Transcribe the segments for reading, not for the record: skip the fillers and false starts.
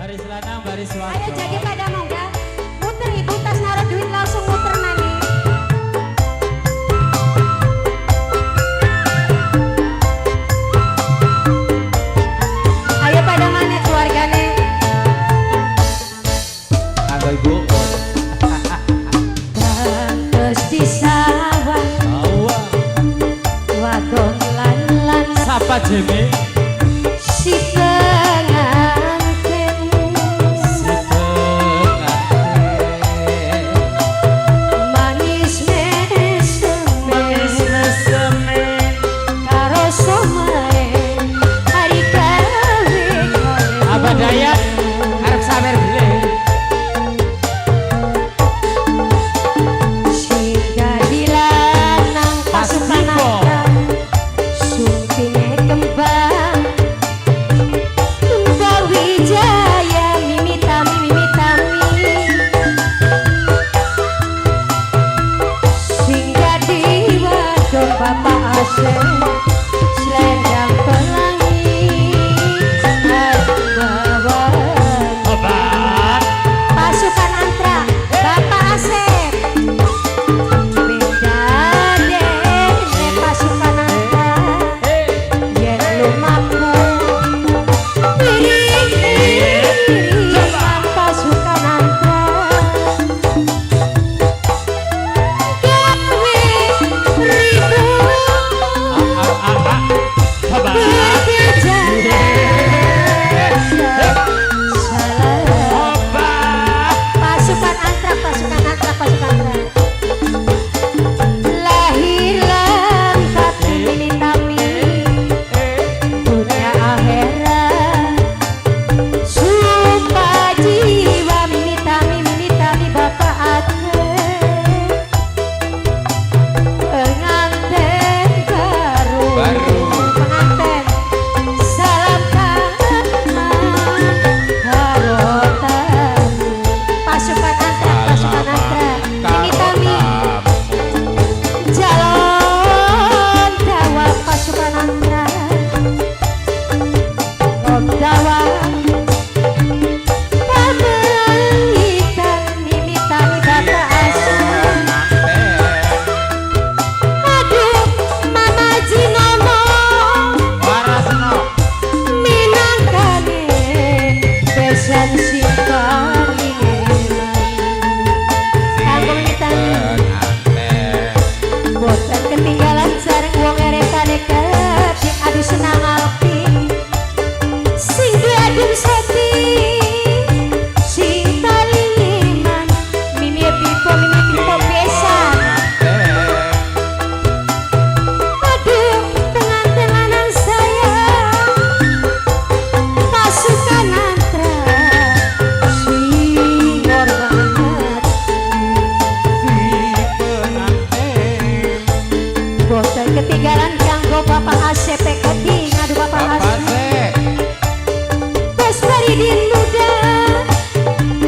Baris lanang, baris wadon. Ayo jadi pada mongga. Muter ibu tas naruh duit langsung muter nani. Ayo pada mana keluargane? Anggo ibu. Terus di sawah Awa. Wadon lan lan Sapa Jeme? Si pengantin. Si pengantin. Manis mesem. Manis meseme. Karo somae hari gawe gawe. Abah Dayat arep sawer beli. Sing dadi lanang Mas pasukan Dipo. Antra sumpinge kembang kembang wijaya mimi tami mimi tami. Sing dadi wadon Bapak Asep selendang pelangi bawa. Obat. Pasukan Antra Bapak Asep beda dene pasukan Antra yen lumaku iring-iringan pasukan Antra gawe ribu Ah, ah, ah. Obat. Salah. Obat. Pasukan Antra, pasukan Antra, pasukan Antra. Lahir lan batin minitami dunia akhirat. Sumpah jiwa minitami minitami Bapak Aceh. Pengantin baru. Baru. Pengantin. Salam kangen karo tamu. Pasukan Antra, pasukan Antra. Mimi tami. Jalan dawa pasukan Antra. Dawa. Pamaitan mimi tami Bapak Asep. Aduh, Mama Jinono Warasno. Minangkane besan sing paling eman. Kanggo mimi tami. Boten ketinggalan sareng wong eretane keding aduh senang alpi. Sing diadem seti sing paling eman. Mimi pipo besan. Aduh, pengantin lanang sayang pasukan Antra sing hormat. Si pengantin. Boten ketinggalan kanggo Bapak ACP Keding aduh Bapak Bapak ACP Se. Bos Faridin muda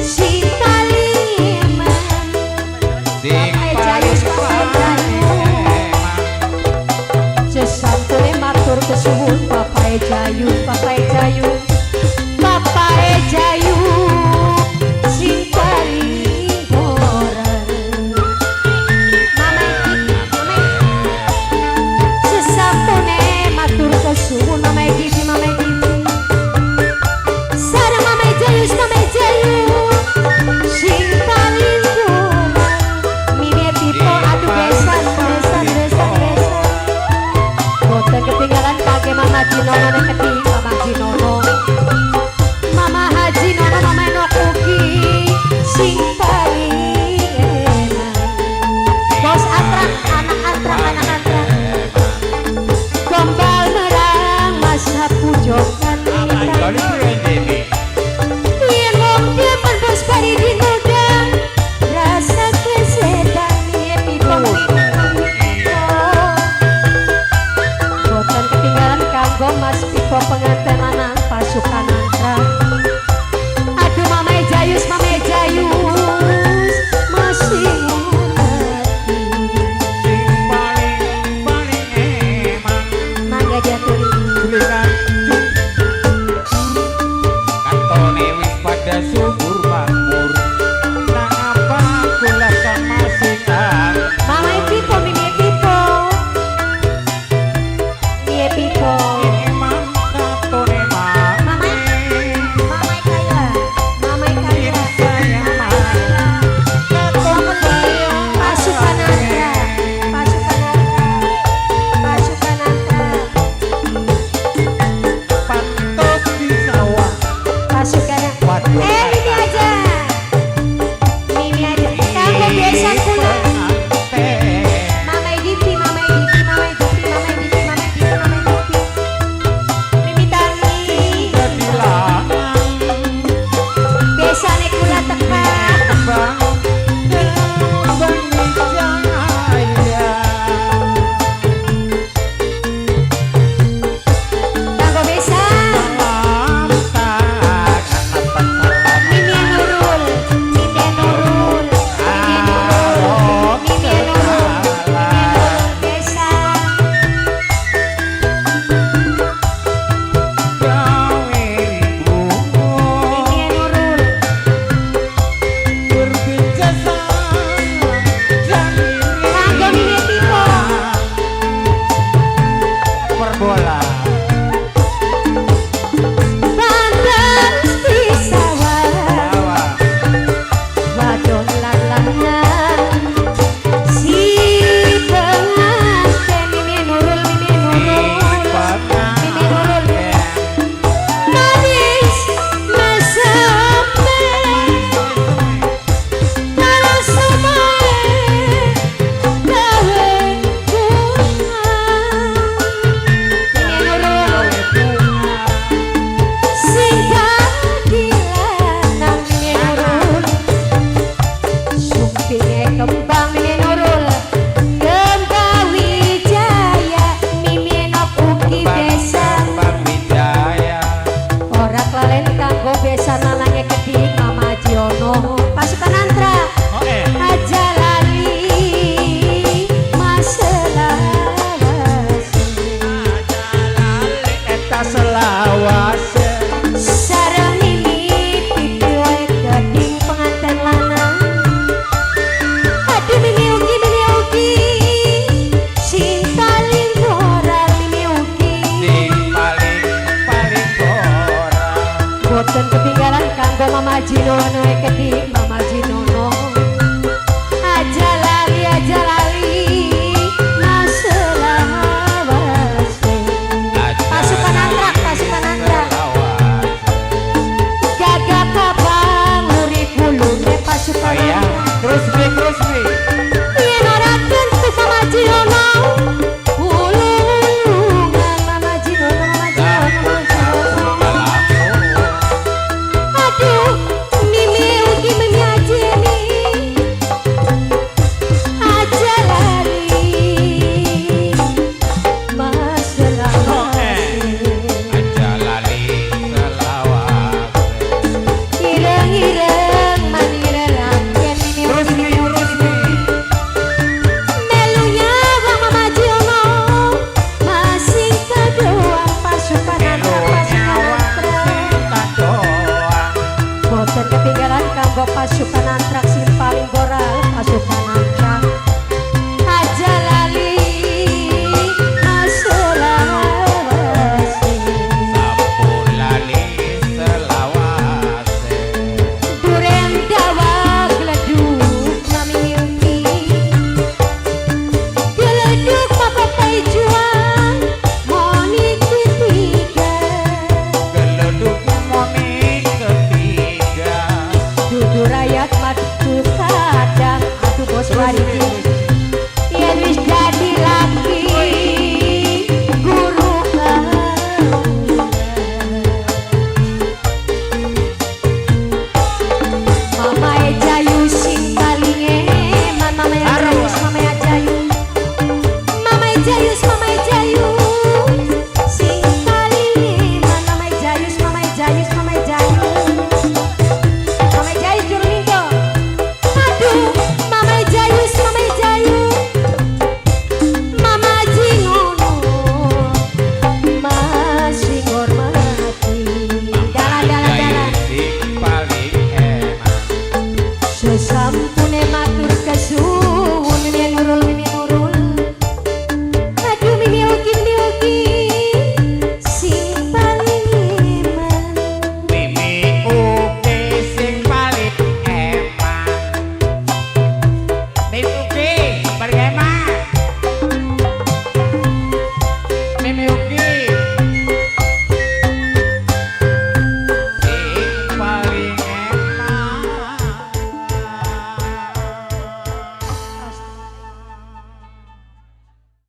sing paling eman. Sing Bapak Jayus, Bapak Jayus. Sesampune matur kesuwun Bapak Jayu, Bapak Jayu, Bapak Jayu sing paling ora. Mama iki, Mama iki. Sesampune matur kesuwun Mama iki, Mama iki. Sareng Mama Jayus, Mama Jayu sing paling ora. Mimi pipo aduh besan, besan, besan, besan. Boten ketinggalan kage Mama Jinono nek keding Mama Jinono. Mama Haji Nono Mama Enok ugi sing paling enak. Bos Antrak, anak Antrak, anak Antrak. Gombal merang masa pujokan Kali mimitan. Yen wong demen bos Faridin muda rasa klesetan mie pipo pipo. Boten ketinggalan kanggo Mas Pipo. Jinono ekedik Mama Jinono. Aja lali, aja lali maselawase. Pasukan anggrek, pasukan anggrek. Gagak abang urip wulune pasukan Oh iya, anggrek. Terus bi, terus bi. Yen ora kentu Mama Jinono, wulu-wulungan Mama Jinono, Mama Jinono, Mama Jinono. Aduh, mimi ugi mimi ajeni. Aja lali maselawase. Aja lali selawase. Ireng-ireng manirelake mimi Terus ugi bi, terus bi. Melu nyawang Mama Jiono masing kadoang pasukan Melu antra pasukan nyawang antra. sing kadoang. Boten ketinggalan kanggo pasukan